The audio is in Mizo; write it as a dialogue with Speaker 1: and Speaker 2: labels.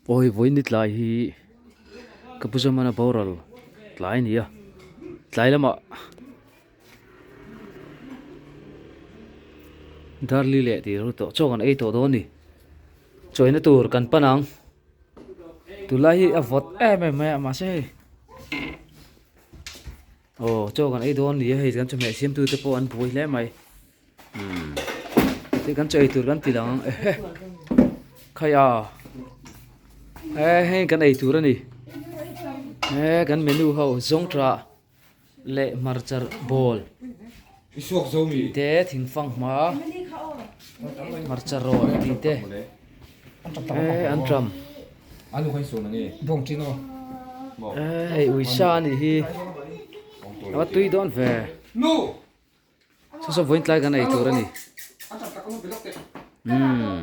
Speaker 1: Awi vawi ni tlai hi ka pu Zamana boral tlai a ni a tlai lamah Darli leh tih ru tawh chaw kan ei tawh dawn a ni chawina tur kan pan ang tunlai hi a vawt em em mai a mahse hei aw chaw kan ei dawn a ni a hei kan chawhmeh siam tute pawh an buai hle mai. Umm hei kan chaw ei tur kan ti lang ang ehe khai a he hei kan ei tur a ni he kan menu ho zawng tah leh hmarcha bawl tih te thingfang hma hmarcha rawn tih te he an ṭam hei uisa a nih hi a va tui dawn ve. Saw saw vawiin tlai kan ei tur a ni. Umm.